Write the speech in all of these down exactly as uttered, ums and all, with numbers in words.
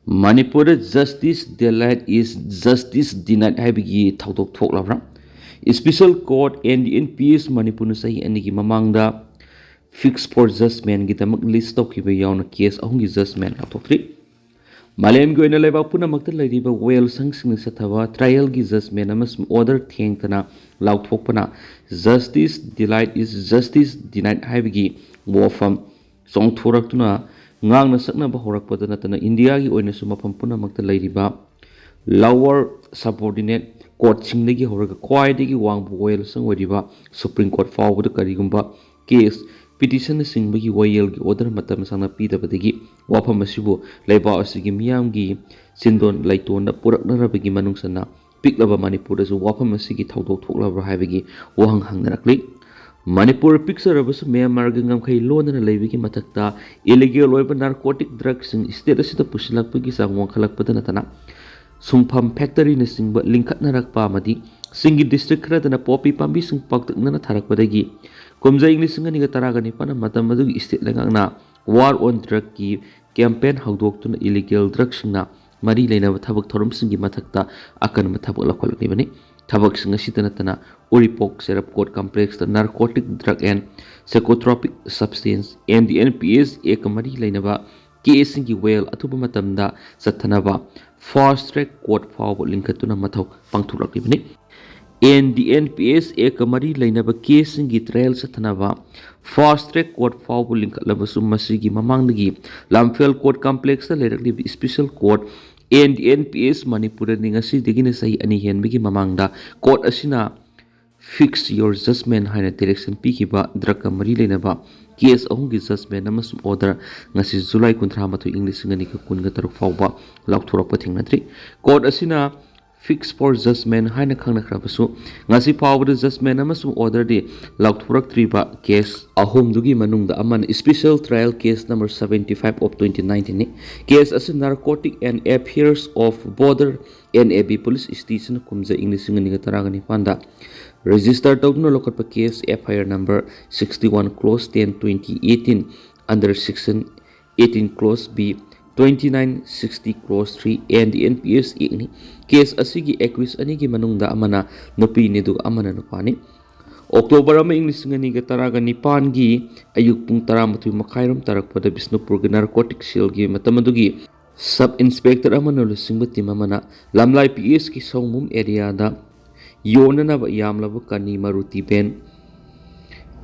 ꯃꯅꯤꯄꯨꯔꯗ "Justice delayed is justice denied" ꯍꯥꯏꯕꯒꯤ ꯊꯧꯗꯣꯛ ꯊꯣꯛꯂꯕ꯭ꯔꯥ? Special Court and the N P S ꯃꯅꯤꯄꯨꯔꯅ ꯆꯍꯤ ꯑꯅꯤꯒꯤ ꯃꯃꯥꯡꯗ "Fix for Judgment"ꯒꯤꯗꯃꯛ ꯂꯤꯁ ꯇꯧꯈꯤꯕ ꯌꯥꯎꯅ ꯀꯦꯁ ꯑꯍꯨꯝꯒꯤ ꯖꯖꯃꯦꯟ ꯂꯥꯎꯊꯣꯛꯈ꯭ꯔꯤ꯫ ꯃꯥꯂꯦꯝꯒꯤ ꯑꯣꯏꯅ ꯂꯩꯕꯥꯛ ꯄꯨꯝꯅꯃꯛꯇ ꯂꯩꯔꯤꯕ ꯋꯥꯌꯦꯜꯁꯪꯁꯤꯡꯅ ꯆꯠꯊꯕ ꯇ꯭ꯔꯥꯏꯌꯦꯜꯒꯤ ꯖꯖꯃꯦꯟ ꯑꯃꯁꯨꯡ order ꯊꯦꯡꯊꯅ ꯂꯥꯎꯊꯣꯛꯄꯅ "Justice delayed is justice denied" ꯍꯥꯏꯕꯒꯤ ꯋꯥꯐꯝ ꯆꯣꯡꯊꯣꯔꯛꯇꯨꯅ ꯉꯥꯡꯅ ꯁꯛꯅꯕ ꯍꯧꯔꯛꯄꯗ ꯅꯠꯇꯅ ꯏꯟꯗꯤꯌꯥꯒꯤ ꯑꯣꯏꯅꯁꯨ ꯃꯐꯝ ꯄꯨꯝꯅꯃꯛꯇ ꯂꯩꯔꯤꯕ lower subordinate ꯀꯣꯔꯠꯁꯤꯡꯗꯒꯤ ꯍꯧꯔꯒ ꯈ꯭ꯋꯥꯏꯗꯒꯤ ꯋꯥꯡꯕ ꯋꯥꯌꯦꯜꯁꯪ ꯑꯣꯏꯔꯤꯕ ꯁꯨꯄ꯭ꯔꯤꯝ ꯀꯣꯔꯠ ꯐꯥꯎꯕꯗ ꯀꯔꯤꯒꯨꯝꯕ ꯀꯦꯁ ꯄꯤꯇꯤꯁꯟꯅꯆꯤꯡꯕꯒꯤ ꯋꯥꯌꯦꯜꯒꯤ ꯑꯣꯔꯗꯔ ꯃꯇꯝ ꯁꯥꯡꯅ ꯄꯤꯗꯕꯗꯒꯤ ꯋꯥꯐꯝ ꯑꯁꯤꯕꯨ ꯂꯩꯕꯥꯛ ꯑꯁꯤꯒꯤ ꯃꯤꯌꯥꯝꯒꯤ ꯆꯤꯟꯗꯣꯟ ꯂꯩꯇꯣꯟꯗ ꯄꯨꯔꯛꯅꯔꯕꯒꯤ ꯃꯅꯨꯡ ꯆꯟꯅ ꯄꯤꯛꯂꯕ ꯃꯅꯤꯄꯨꯔꯗꯁꯨ ꯋꯥꯐꯝ ꯑꯁꯤꯒꯤ ꯊꯧꯗꯣꯛ ꯊꯣꯛꯂꯕ꯭ꯔꯥ ꯍꯥꯏꯕꯒꯤ ꯋꯥꯍꯪ ꯍꯪꯅꯔꯛꯂꯤ꯫ ꯃꯅꯤꯄꯨꯔ ꯄꯤꯛꯆꯔꯕꯁꯨ ꯃ꯭ꯌꯥꯟꯃꯥꯔꯒ ꯉꯝꯈꯩ ꯂꯣꯟꯅꯅ ꯂꯩꯕꯒꯤ ꯃꯊꯛꯇ ꯏꯂꯤꯒꯦꯜ ꯑꯣꯏꯕ ꯅꯥꯔꯀꯣꯇꯤꯛ ꯗ꯭ꯔꯒꯁꯤꯡ ꯁ꯭ꯇꯦꯠ ꯑꯁꯤꯗ ꯄꯨꯁꯤꯜꯂꯛꯄꯒꯤ ꯆꯥꯡ ꯋꯥꯡꯈꯠꯂꯛꯄꯗ ꯅꯠꯇꯅ ꯁꯨꯡꯐꯝ ꯐꯦꯛꯇꯔꯤꯅꯆꯤꯡꯕ ꯂꯤꯡꯈꯠꯅꯔꯛꯄ ꯑꯃꯗꯤ ꯆꯤꯡꯒꯤ ꯗꯤꯁꯇ꯭ꯔꯤꯛ ꯈꯔꯗꯅ ꯄꯣꯄꯤ ꯄꯥꯝꯕꯤꯁꯤꯡ ꯄꯥꯛꯇꯛꯅꯅ ꯊꯥꯔꯛꯄꯗꯒꯤ ꯀꯨꯝꯖꯥ ꯏꯪ ꯂꯤꯁꯤꯡ ꯑꯅꯤꯒ ꯇꯔꯥꯒ ꯅꯤꯄꯥꯟ ꯃꯇꯝ ꯑꯗꯨꯒꯤ ꯁ꯭ꯇꯦꯠ ꯂꯩꯉꯥꯛꯅ War on Drugꯀꯤ ꯀꯦꯝꯄꯦꯟ ꯍꯧꯗꯣꯛꯇꯨꯅ ꯏꯂꯤꯒꯦꯜ ꯗ꯭ꯔꯒꯁꯤꯡꯅ ꯃꯔꯤ ꯂꯩꯅꯕ ꯊꯕꯛ ꯊꯧꯔꯝꯁꯤꯡꯒꯤ ꯃꯊꯛꯇ ꯑꯀꯟꯕ ꯊꯕꯛ ꯂꯧꯈꯠꯂꯛꯂꯤꯕꯅꯤ꯫ ꯊꯕꯛꯁꯤꯡ ꯑꯁꯤꯇ ꯅꯠꯇꯅ ꯎꯔꯤꯄꯣꯛ ꯁꯦꯔꯞ court ꯀꯝꯄ꯭ꯂꯦꯛꯁꯇ Narcotic Drug and Psychotropic Substance and the N P S Act ꯃꯔꯤ ꯂꯩꯅꯕ ꯀꯦꯁꯁꯤꯡꯒꯤ ꯋꯥꯌꯦꯜ ꯑꯊꯨꯕ ꯃꯇꯝꯗ ꯆꯠꯊꯅꯕ ꯐꯥꯁꯠ ꯇ꯭ꯔꯦꯛ ꯀꯣꯔꯠ ꯐꯥꯎꯕ ꯂꯤꯡꯈꯠꯇꯨꯅ ꯃꯊꯧ ꯄꯥꯡꯊꯣꯛꯂꯛꯂꯤꯕꯅꯤ꯫ ꯑꯦꯟ ꯗꯤ ꯑꯦꯟ ꯄꯤ ꯑꯦꯁ ꯑꯦꯛ ꯃꯔꯤ ꯂꯩꯅꯕ ꯀꯦꯁꯁꯤꯡꯒꯤ ꯇ꯭ꯔꯥꯌꯦꯜ ꯆꯠꯊꯅꯕ ꯐꯥꯁꯠ ꯇ꯭ꯔꯦꯛ ꯀꯣꯔꯠ ꯐꯥꯎꯕ ꯂꯤꯡꯈꯠꯂꯕꯁꯨ ꯃꯁꯤꯒꯤ ꯃꯃꯥꯡꯗꯒꯤ ꯂꯝꯐꯦꯜ ꯀꯣꯔꯠ ꯀꯝꯄ꯭ꯂꯦꯛꯁꯇ ꯂꯩꯔꯛꯂꯤꯕ special court N D N P S ꯃꯅꯤꯄꯨꯔꯗꯅꯤ ꯉꯁꯤꯗꯒꯤꯅ ꯆꯍꯤ ꯑꯅꯤ ꯍꯦꯟꯕꯒꯤ ꯃꯃꯥꯡꯗ ꯀꯣꯔꯠ ꯑꯁꯤꯅ "Fix your judgment" ꯍꯥꯏꯅ ꯗꯤꯔꯦꯛꯁꯟ ꯄꯤꯈꯤꯕ ꯗ꯭ꯔꯒꯀ ꯃꯔꯤ ꯂꯩꯅꯕ ꯀꯦꯁ ꯑꯍꯨꯝꯒꯤ ꯖꯖꯃꯦꯟ ꯑꯃꯁꯨꯡ ꯑꯣꯔꯗꯔ ꯉꯁꯤ ꯖꯨꯂꯥꯏ ꯀꯨꯟꯊ꯭ꯔꯥ ꯃꯥꯊꯣꯏ, ꯏꯪ ꯂꯤꯁꯤꯡ ꯑꯅꯤꯒ ꯀꯨꯟꯒ ꯇꯔꯨꯛ ꯐꯥꯎꯕ ꯂꯥꯎꯊꯣꯔꯛꯄ ꯊꯦꯡꯅꯗ꯭ꯔꯤ꯫ ꯀꯣꯔꯠ ꯑꯁꯤꯅ "Fix for judgment" ꯍꯥꯏꯅ ꯈꯪꯅꯈ꯭ꯔꯕꯁꯨ ꯉꯁꯤ ꯐꯥꯎꯕꯗ ꯖꯖꯃꯦꯟ ꯑꯃꯁꯨꯡ ꯑꯣꯔꯗꯔꯗꯤ ꯂꯥꯎꯊꯣꯔꯛꯇ꯭ꯔꯤꯕ ꯀꯦꯁ ꯑꯍꯨꯝꯗꯨꯒꯤ ꯃꯅꯨꯡꯗ ꯑꯃꯅ Special Trial Case number seventy five of twenty nineteen ꯅꯤ꯫ ꯀꯦꯁ ꯑꯁꯤ Narcotic and Affairs of Border N A B Police Station ꯀꯨꯝꯖꯥ ꯏꯪ ꯂꯤꯁꯤꯡ ꯑꯅꯤꯒ ꯇꯔꯥꯒ ꯅꯤꯄꯥꯟꯗ ꯔꯦꯖꯤꯁꯇꯔ ꯇꯧꯗꯨꯅ ꯂꯧꯈꯠꯄ case, F I R number sixty one clause ten twenty eighteen under section eighteen clause B, twenty nine sixty clause three and the N P S Act ꯅꯤ꯫ Case ꯑꯁꯤꯒꯤ accused ꯑꯅꯤꯒꯤ ꯃꯅꯨꯡꯗ ꯑꯃꯅ ꯅꯨꯄꯤꯅꯤ ꯑꯗꯨꯒ ꯑꯃꯅ ꯅꯨꯄꯥꯅꯤ꯫ October ꯑꯃ, ꯏꯪ ꯂꯤꯁꯤꯡ ꯑꯅꯤꯒ ꯇꯔꯥꯒ ꯅꯤꯄꯥꯟꯒꯤ ꯑꯌꯨꯛ ꯄꯨꯡ ꯇꯔꯥꯃꯥꯊꯣꯏ ꯃꯈꯥꯏꯔꯣꯝ ꯇꯥꯔꯛꯄꯗ ꯕꯤꯁꯅꯨꯄꯨꯔꯒꯤ narcotic cellꯒꯤ ꯃꯇꯝ ꯑꯗꯨꯒꯤ sub inspector ꯑꯃꯅ ꯂꯨꯆꯤꯡꯕ team ꯑꯃꯅ ꯂꯝꯂꯥꯏ P Sꯀꯤ ꯁꯧꯃꯨꯝ areaꯗ ꯌꯣꯟꯅꯅꯕ ꯌꯥꯝꯂꯕ ꯀꯅꯤ Maruti van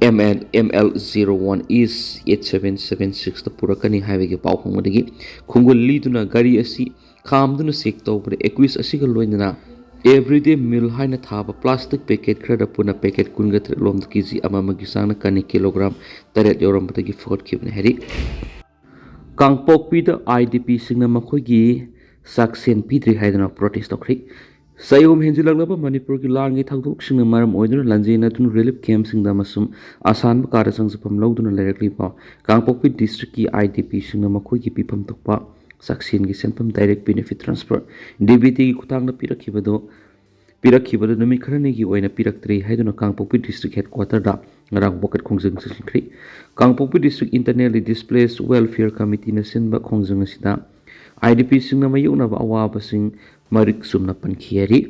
M L, M L zero one S eight seven seven sixꯇ ꯄꯨꯔꯛꯀꯅꯤ ꯍꯥꯏꯕꯒꯤ ꯄꯥꯎ ꯐꯪꯕꯗꯒꯤ ꯈꯣꯡꯒꯨꯜ ꯂꯤꯗꯨꯅ ꯒꯥꯔꯤ ꯑꯁꯤ ꯈꯥꯝꯗꯨꯅ check ꯇꯧꯕꯗ accused ꯑꯁꯤꯒ ꯂꯣꯏꯅꯅ Everyday Meal ꯍꯥꯏꯅ ꯊꯥꯕ plastic packet ꯈꯔꯗ ꯄꯨꯟꯅ packet ꯀꯨꯟꯒ ꯇꯔꯦꯠ ꯂꯣꯝꯗ K G ꯑꯃ ꯑꯃꯒꯤ ꯆꯥꯡꯅ ꯀꯅꯤ kilogram ꯇꯔꯦꯠ ꯌꯧꯔꯝꯕꯗꯒꯤ ꯐꯒꯠꯈꯤꯕꯅꯤ ꯍꯥꯏꯔꯤ꯫ ꯀꯥꯡꯄꯣꯛꯄꯤꯗ IDPꯁꯤꯡꯅ ꯃꯈꯣꯏꯒꯤ ꯆꯥꯛꯁꯦꯟ ꯄꯤꯗ꯭ꯔꯤ ꯍꯥꯏꯗꯨꯅ protest ꯇꯧꯈ꯭ꯔꯤ꯫ ꯆꯌꯣꯜ ꯍꯦꯟꯖꯤꯜꯂꯛꯂꯕ ꯃꯅꯤꯄꯨꯔꯒꯤ ꯂꯥꯟꯒꯤ ꯊꯧꯗꯣꯛꯁꯤꯡꯅ ꯃꯔꯝ ꯑꯣꯏꯗꯨꯅ ꯂꯥꯟꯖꯦꯟꯅꯗꯨꯅ relief campꯁꯤꯡꯗ ꯑꯃꯁꯨꯡ ꯑꯁꯥꯟꯕ ꯀꯥꯗ ꯆꯪꯖꯐꯝ ꯂꯧꯗꯨꯅ ꯂꯩꯔꯛꯂꯤꯕ ꯀꯥꯡꯄꯣꯛꯄꯤ districtꯀꯤ IDPꯁꯤꯡꯅ ꯃꯈꯣꯏꯒꯤ ꯄꯤꯐꯝ ꯊꯣꯛꯄ ꯆꯥꯛꯁꯦꯟꯒꯤ ꯁꯦꯟꯐꯝ direct benefit transfer, DBTꯒꯤ ꯈꯨꯠꯊꯥꯡꯗ ꯄꯤꯔꯛꯈꯤꯕꯗꯨ, ꯄꯤꯔꯛꯈꯤꯕꯗꯨ ꯅꯨꯃꯤꯠ ꯈꯔꯅꯤꯒꯤ ꯑꯣꯏꯅ ꯄꯤꯔꯛꯇ꯭ꯔꯤ ꯍꯥꯏꯗꯨꯅ ꯀꯥꯡꯄꯣꯛꯄꯤ district headquarterꯗ ꯉꯔꯥꯡ ꯋꯥꯀꯠ ꯈꯣꯡꯖꯪ ꯆꯪꯁꯤꯟꯈ꯭ꯔꯤ꯫ ꯀꯥꯡꯄꯣꯛꯄꯤ district internally displaced welfare committeeꯅ ꯁꯤꯟꯕ ꯈꯣꯡꯖꯪ ꯑꯁꯤꯗ IDPꯁꯤꯡꯅ ꯃꯥꯌꯣꯛꯅꯕ ꯑꯋꯥꯕꯁꯤꯡ ꯃꯔꯤꯛ ꯆꯨꯝꯅ ꯄꯟꯈꯤ ꯍꯥꯏꯔꯤ꯫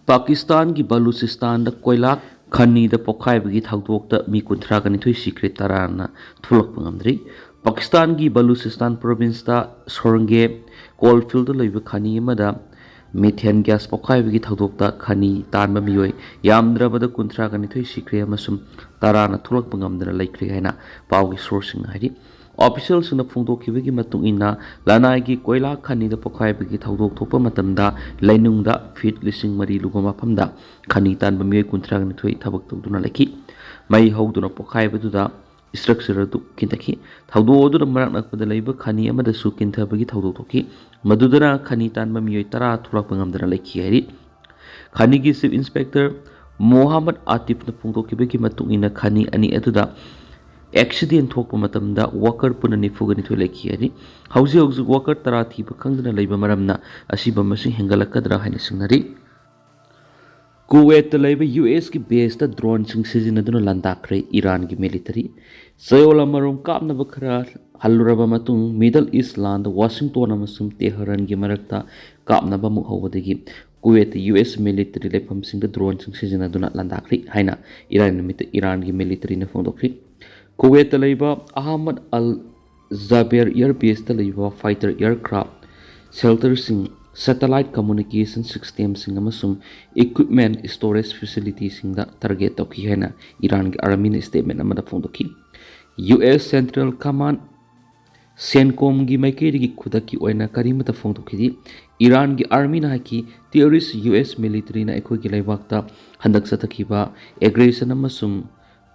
ꯄꯥꯀꯤꯁꯇꯥꯟꯒꯤ ꯕꯂꯨꯆꯤꯁꯇꯥꯟꯗ ꯀꯣꯏꯂꯥ ꯈꯅꯤꯗ ꯄꯣꯈꯥꯏꯕꯒꯤ ꯊꯧꯗꯣꯛꯇ ꯃꯤ ꯀꯨꯟꯊ꯭ꯔꯥꯒ ꯅꯤꯊꯣꯏ ꯁꯤꯈ꯭ꯔꯦ, ꯇꯔꯥꯅ ꯊꯣꯛꯂꯛꯄ ꯉꯝꯗ꯭ꯔꯤ꯫ ꯄꯥꯀꯤꯁꯇꯥꯟꯒꯤ ꯕꯂꯨꯆꯤꯁꯇꯥꯟ provinceꯇ ꯁꯣꯔꯪꯒꯦ coal fieldꯇ ꯂꯩꯕ ꯈꯅꯤ ꯑꯃꯗ methane gas ꯄꯣꯈꯥꯏꯕꯒꯤ ꯊꯧꯗꯣꯛꯇ ꯈꯅꯤ ꯇꯥꯟꯕ ꯃꯤꯑꯣꯏ ꯌꯥꯝꯗ꯭ꯔꯕꯗ ꯀꯨꯟꯊ꯭ꯔꯥꯒ ꯅꯤꯊꯣꯏ ꯁꯤꯈ꯭ꯔꯦ ꯑꯃꯁꯨꯡ ꯇꯔꯥꯅ ꯊꯣꯛꯂꯛꯄ ꯉꯝꯗꯅ ꯂꯩꯈ꯭ꯔꯦ ꯍꯥꯏꯅ ꯄꯥꯎꯒꯤ sourceꯁꯤꯡꯅ ꯍꯥꯏꯔꯤ꯫ Officialꯁꯤꯡꯅ ꯐꯣꯡꯗꯣꯛꯈꯤꯕꯒꯤ ꯃꯇꯨꯡ ꯏꯟꯅ, ꯂꯅꯥꯏꯒꯤ ꯀꯣꯏꯂꯥ ꯈꯅꯤꯗ ꯄꯣꯈꯥꯏꯕꯒꯤ ꯊꯧꯗꯣꯛ ꯊꯣꯛꯄ ꯃꯇꯝꯗ ꯂꯩꯅꯨꯡꯗ feet ꯂꯤꯁꯤꯡ ꯃꯔꯤ ꯂꯨꯕ ꯃꯐꯝꯗ ꯈꯅꯤ ꯇꯥꯟꯕ ꯃꯤꯑꯣꯏ ꯀꯨꯟꯊ꯭ꯔꯥꯒ ꯅꯤꯊꯣꯏ ꯊꯕꯛ ꯇꯧꯗꯨꯅ ꯂꯩꯈꯤ꯫ ꯃꯩ ꯍꯧꯗꯨꯅ ꯄꯣꯈꯥꯏꯕꯗꯨꯗ structure ꯑꯗꯨ ꯀꯤꯟꯊꯈꯤ꯫ ꯊꯧꯗꯣꯛ ꯑꯗꯨꯅ ꯃꯅꯥꯛ ꯅꯛꯄꯗ ꯂꯩꯕ ꯈꯅꯤ ꯑꯃꯗꯁꯨ ꯀꯤꯟꯊꯕꯒꯤ ꯊꯧꯗꯣꯛ ꯊꯣꯛꯈꯤ, ꯃꯗꯨꯗꯅ ꯈꯅꯤ ꯇꯥꯟꯕ ꯃꯤꯑꯣꯏ ꯇꯔꯥ ꯊꯣꯛꯂꯛꯄ ꯉꯝꯗꯅ ꯂꯩꯈꯤ ꯍꯥꯏꯔꯤ꯫ ꯈꯅꯤꯒꯤ chief inspector ꯃꯣꯍꯝꯃꯗ ꯑꯥꯇꯤꯐꯅ ꯐꯣꯡꯗꯣꯛꯈꯤꯕꯒꯤ ꯃꯇꯨꯡ ꯏꯟꯅ, ꯈꯅꯤ ꯑꯅꯤ ꯑꯗꯨꯗ accident ꯊꯣꯛꯄ ꯃꯇꯝꯗ worker ꯄꯨꯟꯅ ꯅꯤꯐꯨꯒ ꯅꯤꯊꯣꯏ ꯂꯩꯈꯤ ꯍꯥꯏꯔꯤ꯫ ꯍꯧꯖꯤꯛ ꯍꯧꯖꯤꯛ worker ꯇꯔꯥ ꯊꯤꯕ ꯈꯪꯗꯅ ꯂꯩꯕ ꯃꯔꯝꯅ ꯑꯁꯤꯕ ꯃꯁꯤꯡ ꯍꯦꯟꯒꯠꯂꯛꯀꯗ꯭ꯔꯥ ꯍꯥꯏꯅ ꯆꯤꯡꯅꯔꯤ꯫ ꯀꯨꯋꯦꯠꯇ ꯂꯩꯕ USꯀꯤ baseꯇ droneꯁꯤꯡ ꯁꯤꯖꯤꯟꯅꯗꯨꯅ ꯂꯥꯟꯗꯥꯈ꯭ꯔꯦ ꯏꯔꯥꯟꯒꯤ military꯫ ꯆꯌꯣꯜ ꯑꯃꯔꯣꯝ ꯀꯥꯞꯅꯕ ꯈꯔ ꯍꯜꯂꯨꯔꯕ ꯃꯇꯨꯡ, ꯃꯤꯗꯜ ꯏꯁ ꯂꯥꯟꯗ ꯋꯥꯁꯤꯡꯇꯣꯟ ꯑꯃꯁꯨꯡ ꯇꯦꯍꯔꯥꯟꯒꯤ ꯃꯔꯛꯇ ꯀꯥꯞꯅꯕ ꯑꯃꯨꯛ ꯍꯧꯕꯗꯒꯤ ꯀꯨꯋꯦꯠꯇ ꯌꯨ ꯑꯦꯁ ꯃꯤꯂꯤꯇꯔꯤ ꯂꯩꯐꯝꯁꯤꯡꯗ ꯗ꯭ꯔꯣꯟꯁꯤꯡ ꯁꯤꯖꯤꯟꯅꯗꯨꯅ ꯂꯥꯟꯗꯥꯈ꯭ꯔꯤ ꯍꯥꯏꯅ ꯏꯔꯥꯏ ꯅꯨꯃꯤꯠꯇ ꯏꯔꯥꯟꯒꯤ ꯃꯤꯂꯤꯇꯔꯤꯅ ꯐꯣꯡꯗꯣꯛꯈ꯭ꯔꯤ꯫ ꯀꯨꯋꯦꯠꯇ ꯂꯩꯕ ꯑꯍꯃꯗ ꯑꯜ ꯖꯥꯕꯦꯔ ꯑꯦꯌꯔ ꯕꯦꯁꯇ ꯂꯩꯕ ꯐꯥꯏꯇꯔ ꯑꯦꯌꯔꯀ꯭ꯔꯥꯐ ꯁꯦꯜꯇꯔꯁꯤꯡ, ꯁꯦꯇꯦꯂꯥꯏꯠ ꯀꯝꯃꯨꯅꯤꯀꯦꯁꯟ ꯁꯤꯁꯇꯦꯝꯁꯤꯡ ꯑꯃꯁꯨꯡ ꯏꯀ꯭ꯋꯤꯞꯃꯦꯟ ꯁ꯭ꯇꯣꯔꯦꯖ ꯐꯦꯁꯤꯂꯤꯇꯤꯁꯤꯡꯗ ꯇꯥꯔꯒꯦꯠ ꯇꯧꯈꯤ ꯍꯥꯏꯅ ꯏꯔꯥꯟꯒꯤ ꯑꯥꯔꯃꯤꯅ ꯁ꯭ꯇꯦꯠꯃꯦꯟ ꯑꯃꯗ ꯐꯣꯡꯗꯣꯛꯈꯤ꯫ ꯌꯨ ꯑꯦꯁ ꯁꯦꯟꯇ꯭ꯔꯦꯜ ꯀꯃꯥꯟꯗ, ꯁꯦꯟꯀꯣꯝꯒꯤ ꯃꯥꯏꯀꯩꯗꯒꯤ ꯈꯨꯗꯛꯀꯤ ꯑꯣꯏꯅ ꯀꯔꯤꯃꯠꯇ ꯐꯣꯡꯗꯣꯛꯈꯤꯗꯦ꯫ ꯏꯔꯥꯟꯒꯤ ꯑꯥꯔꯃꯤꯅ ꯍꯥꯏꯈꯤ, "ꯇꯦꯔꯣꯔꯤꯁ꯭ꯠ ꯌꯨ ꯑꯦꯁ ꯃꯤꯂꯤꯇꯔꯤꯅ ꯑꯩꯈꯣꯏꯒꯤ ꯂꯩꯕꯥꯛꯇ ꯍꯟꯗꯛ ꯆꯠꯊꯈꯤꯕ ꯑꯦꯒ꯭ꯔꯦꯁꯟ ꯑꯃꯁꯨꯡ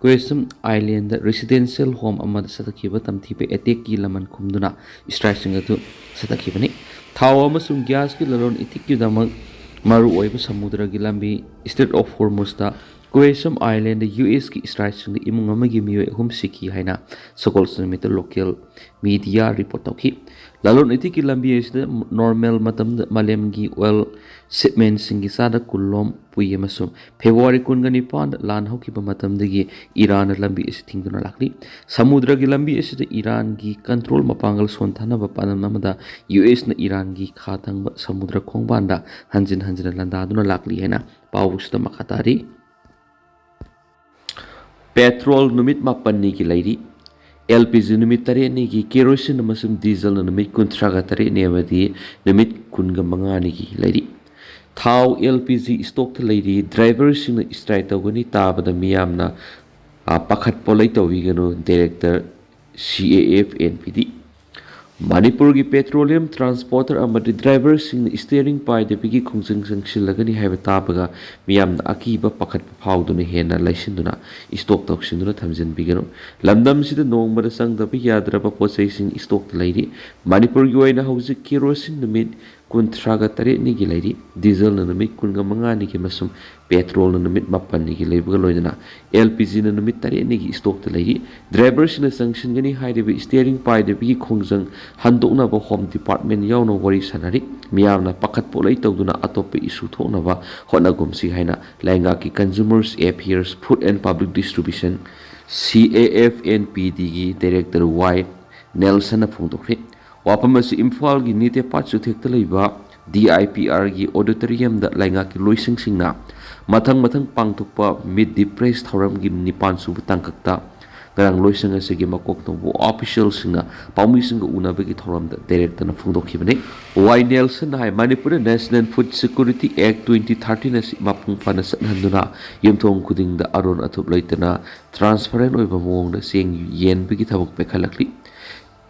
ꯀ꯭ꯋꯦꯁꯝ ꯑꯥꯏꯂꯦꯟꯗ ꯔꯦꯁꯤꯗꯦꯟꯁꯤꯌꯦꯜ ꯍꯣꯝ ꯑꯃꯗ ꯆꯠꯊꯈꯤꯕ ꯇꯝꯊꯤꯕ ꯑꯦꯇꯦꯛꯀꯤ ꯂꯃꯟ ꯈꯨꯝꯗꯨꯅ ꯏꯁꯇ꯭ꯔꯥꯏꯛꯁꯤꯡ ꯑꯗꯨ ꯆꯠꯊꯈꯤꯕꯅꯤ꯫ ꯊꯥꯎ ꯑꯃꯁꯨꯡ ꯒ꯭ꯌꯥꯁꯀꯤ ꯂꯂꯣꯟ ꯏꯇꯤꯛꯀꯤꯗꯃꯛ ꯃꯔꯨꯑꯣꯏꯕ ꯁꯃꯨꯗ꯭ꯔꯒꯤ ꯂꯝꯕꯤ ꯏꯁꯇ꯭ꯔꯦꯠ ꯑꯣꯐ ꯍꯣꯔꯃꯨꯖꯇ ꯀ꯭ꯋꯦꯁꯝ ꯑꯥꯏꯂꯦꯟꯗ ꯌꯨ ꯑꯦꯁꯀꯤ ꯏꯁꯇ꯭ꯔꯥꯏꯛꯁꯤꯡꯗ ꯏꯃꯨꯡ ꯑꯃꯒꯤ ꯃꯤꯑꯣꯏ ꯑꯍꯨꯝ ꯁꯤꯈꯤ" ꯍꯥꯏꯅ ꯁꯒꯣꯜꯁꯦꯟ ꯅꯨꯃꯤꯠꯇ ꯂꯣꯀꯦꯜ ꯃꯤꯗꯤꯌꯥ ꯔꯤꯄꯣꯔꯠ ꯇꯧꯈꯤ꯫ ꯂꯂꯣꯟ ꯏꯇꯤꯛꯀꯤ ꯂꯝꯕꯤ ꯑꯁꯤꯗ ꯅꯣꯔꯃꯦꯜ ꯃꯇꯝꯗ ꯃꯥꯂꯦꯝꯒꯤ ꯑꯣꯏꯜ ꯁꯤꯞꯃꯦꯟꯁꯤꯡꯒꯤ ꯆꯥꯗ ꯀꯨꯟꯂꯣꯝ ꯄꯨꯏ ꯑꯃꯁꯨꯡ ꯐꯦꯕ꯭ꯔꯨꯋꯥꯔꯤ ꯀꯨꯟꯒ ꯅꯤꯄꯥꯟꯗ ꯂꯥꯟ ꯍꯧꯈꯤꯕ ꯃꯇꯝꯗꯒꯤ ꯏꯔꯥꯟꯅ ꯂꯝꯕꯤ ꯑꯁꯤ ꯊꯤꯡꯗꯨꯅ ꯂꯥꯛꯂꯤ꯫ ꯁꯃꯨꯗ꯭ꯔꯒꯤ ꯂꯝꯕꯤ ꯑꯁꯤꯗ ꯏꯔꯥꯟꯒꯤ ꯀꯟꯇ꯭ꯔꯣꯜ ꯃꯄꯥꯡꯒꯜ ꯁꯣꯟꯊꯅꯕ ꯄꯥꯟꯗꯝ ꯑꯃꯗ ꯌꯨ ꯑꯦꯁꯅ ꯏꯔꯥꯟꯒꯤ ꯈꯥ ꯊꯪꯕ ꯁꯃꯨꯗ꯭ꯔ ꯈꯣꯡꯕꯥꯟꯗ ꯍꯟꯖꯤꯟ ꯍꯟꯖꯤꯟꯅ ꯂꯥꯟꯗꯥꯗꯨꯅ ꯂꯥꯛꯂꯤ ꯍꯥꯏꯅ ꯄꯥꯎꯁꯤꯗ ꯃꯈꯥ ꯇꯥꯔꯤ꯫ ꯄꯦꯇ꯭ꯔꯣꯜ ꯅꯨꯃꯤꯠ ꯃꯥꯄꯟꯅꯤꯒꯤ ꯂꯩꯔꯤ꯫ ꯑꯦꯜ ꯄꯤ ꯖꯤ ꯅꯨꯃꯤꯠ ꯇꯔꯦꯠꯅꯤꯒꯤ, ꯀꯦꯔꯣꯁꯤꯟ ꯑꯃꯁꯨꯡ ꯗꯤꯖꯜꯅ ꯅꯨꯃꯤꯠ ꯀꯨꯟꯊ꯭ꯔꯥꯒ ꯇꯔꯦꯠꯅꯤ ꯑꯃꯗꯤ ꯅꯨꯃꯤꯠ ꯀꯨꯟꯒ ꯃꯉꯥꯅꯤꯒꯤ ꯂꯩꯔꯤ꯫ ꯊꯥꯎ ꯑꯦꯜ ꯄꯤ ꯖꯤ ꯏꯁꯇꯣꯛꯇ ꯂꯩꯔꯤ꯫ ꯗ꯭ꯔꯥꯏꯚꯔꯁꯤꯡꯅ ꯏꯁꯇ꯭ꯔꯥꯏꯛ ꯇꯧꯒꯅꯤ ꯇꯥꯕꯗ ꯃꯤꯌꯥꯝꯅ, ꯑ, ꯄꯥꯈꯠ ꯄꯣꯂꯩ ꯇꯧꯕꯤꯒꯅꯨ, ꯗꯥꯏꯔꯦꯛꯇꯔ ꯁꯤ ꯑꯦ ꯑꯦꯐ ꯑꯦꯟ ꯄꯤ ꯗꯤ꯫ ꯃꯅꯤꯄꯨꯔꯒꯤ ꯄꯦꯇ꯭ꯔꯣꯂꯤꯌꯝ ꯇ꯭ꯔꯥꯟꯁꯄꯣꯔꯇꯔ ꯑꯃꯗꯤ ꯗ꯭ꯔꯥꯏꯚꯔꯁꯤꯡꯅ ꯏꯁꯇꯤꯌꯔꯤꯡ ꯄꯥꯏꯗꯕꯤꯒꯤ ꯈꯣꯡꯖꯪ ꯆꯪꯁꯤꯜꯂꯒꯅꯤ ꯍꯥꯏꯕ ꯇꯥꯕꯒ ꯃꯤꯌꯥꯝꯅ ꯑꯀꯤꯕ ꯄꯥꯈꯠꯄ ꯐꯥꯎꯗꯨꯅ ꯍꯦꯟꯅ ꯂꯩꯁꯤꯟꯗꯨꯅ ꯏꯁꯇꯣꯛ ꯇꯧꯁꯤꯟꯗꯨꯅ ꯊꯝꯖꯤꯟꯕꯤꯒꯅꯨ꯫ ꯂꯝꯗꯝꯁꯤꯗ ꯅꯣꯡꯃꯗ ꯆꯪꯗꯕ ꯌꯥꯗ꯭ꯔꯕ ꯄꯣꯠꯆꯩꯁꯤꯡ ꯏꯁꯇꯣꯛꯇ ꯂꯩꯔꯤ꯫ ꯃꯅꯤꯄꯨꯔꯒꯤ ꯑꯣꯏꯅ ꯍꯧꯖꯤꯛ ꯀꯦꯔꯣꯁꯤꯟ ꯅꯨꯃꯤꯠ ꯀꯨꯟꯊ꯭ꯔꯥꯒ ꯇꯔꯦꯠꯅꯤꯒꯤ ꯂꯩꯔꯤ, ꯗꯤꯖꯜꯅ ꯅꯨꯃꯤꯠ ꯀꯨꯟꯒ ꯃꯉꯥꯅꯤꯒꯤ ꯑꯃꯁꯨꯡ ꯄꯦꯇ꯭ꯔꯣꯜꯅ ꯅꯨꯃꯤꯠ ꯃꯥꯄꯟꯅꯤꯒꯤ ꯂꯩꯕꯒ ꯂꯣꯏꯅꯅ ꯑꯦꯜ ꯄꯤ ꯖꯤꯅ ꯅꯨꯃꯤꯠ ꯇꯔꯦꯠꯅꯤꯒꯤ ꯏꯁꯇꯣꯛꯇ ꯂꯩꯔꯤ꯫ ꯗ꯭ꯔꯥꯏꯚꯔꯁꯤꯡꯅ ꯆꯪꯁꯤꯟꯒꯅꯤ ꯍꯥꯏꯔꯤꯕ ꯏꯁꯇꯤꯌꯔꯤꯡ ꯄꯥꯏꯗꯕꯒꯤ ꯈꯣꯡꯖꯪ ꯍꯟꯗꯣꯛꯅꯕ ꯍꯣꯝ ꯗꯤꯄꯥꯔꯠꯃꯦꯟ ꯌꯥꯎꯅ ꯋꯥꯔꯤ ꯁꯥꯅꯔꯤ꯫ ꯃꯤꯌꯥꯝꯅ ꯄꯥꯈꯠ ꯄꯣꯠꯂꯩ ꯇꯧꯗꯨꯅ ꯑꯇꯣꯞꯄ ꯏꯁꯨ ꯊꯣꯛꯅꯕ ꯍꯣꯠꯅꯒꯨꯝꯁꯤ ꯍꯥꯏꯅ ꯂꯩꯉꯥꯛꯀꯤ Consumers Affairs, Food and Public Distribution, ꯁꯤ A F N P ꯗꯤꯒꯤ director ꯋꯥꯏ ꯅꯦꯜꯁꯟꯅ ꯐꯣꯡꯗꯣꯛꯈ꯭ꯔꯦ꯫ ꯋꯥꯐꯝ ꯑꯁꯤ ꯏꯝꯐꯥꯜꯒꯤ ꯅꯤꯇꯦꯄꯥꯠ ꯆꯨꯊꯦꯛꯇ ꯂꯩꯕ ꯗꯤ ꯑꯥꯏ ꯄꯤ ꯑꯥꯔꯒꯤ ꯑꯣꯗꯤꯇꯣꯔꯤꯌꯝꯗ ꯂꯩꯉꯥꯛꯀꯤ ꯂꯣꯏꯁꯪꯁꯤꯡꯅ ꯃꯊꯪ ꯃꯊꯪ ꯄꯥꯡꯊꯣꯛꯄ Meet the Press ꯊꯧꯔꯝꯒꯤ ꯅꯤꯄꯥꯟ ꯁꯨꯕ ꯇꯥꯡꯀꯛꯇ ꯉꯔꯥꯡ ꯂꯣꯏꯁꯪ ꯑꯁꯤꯒꯤ ꯃꯀꯣꯛ ꯊꯣꯡꯕ ꯑꯣꯐꯤꯁꯤꯌꯦꯜꯁꯤꯡꯅ ꯄꯥꯎꯃꯤꯁꯤꯡꯒ ꯎꯅꯕꯒꯤ ꯊꯧꯔꯝꯗ ꯗꯥꯏꯔꯦꯛꯇꯅ ꯐꯣꯡꯗꯣꯛꯈꯤꯕꯅꯤ꯫ ꯋꯥꯏ ꯅꯦꯜꯁꯟꯅ ꯍꯥꯏ, ꯃꯅꯤꯄꯨꯔꯗ National Food Security Act twenty thirteen ꯑꯁꯤ ꯃꯄꯨꯡ ꯐꯥꯅ ꯆꯠꯍꯟꯗꯨꯅ ꯌꯨꯝꯊꯣꯡ ꯈꯨꯗꯤꯡꯗ ꯑꯔꯣꯟ ꯑꯊꯨꯞ ꯂꯩꯇꯅ transparent ꯑꯣꯏꯕ ꯃꯑꯣꯡꯗ ꯆꯦꯡ ꯌꯦꯟꯕꯒꯤ ꯊꯕꯛ ꯄꯥꯏꯈꯠꯂꯛꯂꯤ꯫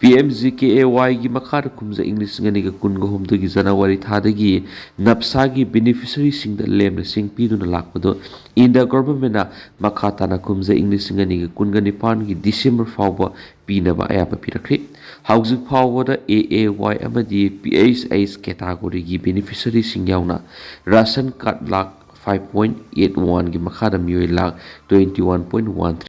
P M G K A ꯋꯥꯏꯒꯤ ꯃꯈꯥꯗ ꯀꯨꯝꯖꯥ ꯏꯪ ꯂꯤꯁꯤꯡ ꯑꯅꯤꯒ ꯀꯨꯟꯒ ꯍꯨꯝꯗꯣꯏꯒꯤ ꯖꯅꯋꯥꯔꯤ ꯊꯥꯗꯒꯤ ꯅꯞꯁꯥꯒꯤ ꯕꯦꯅꯤꯐꯤꯁꯔꯤꯁꯤꯡꯗ ꯂꯦꯝꯅ ꯁꯤꯡ ꯄꯤꯗꯨꯅ ꯂꯥꯛꯄꯗꯨ ꯏꯟꯗꯤꯌꯥ ꯒꯣꯚꯔꯟꯃꯦꯟꯅ ꯃꯈꯥ ꯇꯥꯅ ꯀꯨꯝꯖꯥ ꯏꯪ ꯂꯤꯁꯤꯡ ꯑꯅꯤꯒ ꯀꯨꯟꯒ ꯅꯤꯄꯥꯟꯒꯤ ꯗꯤꯁꯦꯝꯕꯔ ꯐꯥꯎꯕ ꯄꯤꯅꯕ ꯑꯌꯥꯕ ꯄꯤꯔꯛꯈ꯭ꯔꯤ꯫ ꯍꯧꯖꯤꯛ ꯐꯥꯎꯕꯗ ꯑꯦ ꯑꯦ ꯋꯥꯏ ꯑꯃꯗꯤ ꯄꯤ ꯑꯩꯆ ꯑꯩꯆ ꯀꯦꯇꯥꯒꯣꯔꯤꯒꯤ ꯕꯦꯅꯤꯐꯤꯁꯔꯤꯁꯤꯡ ꯌꯥꯎꯅ ration card lakh five point eight one ꯒꯤ ꯃꯈꯥꯗ ꯃꯤꯑꯣꯏ lakh twenty one point one three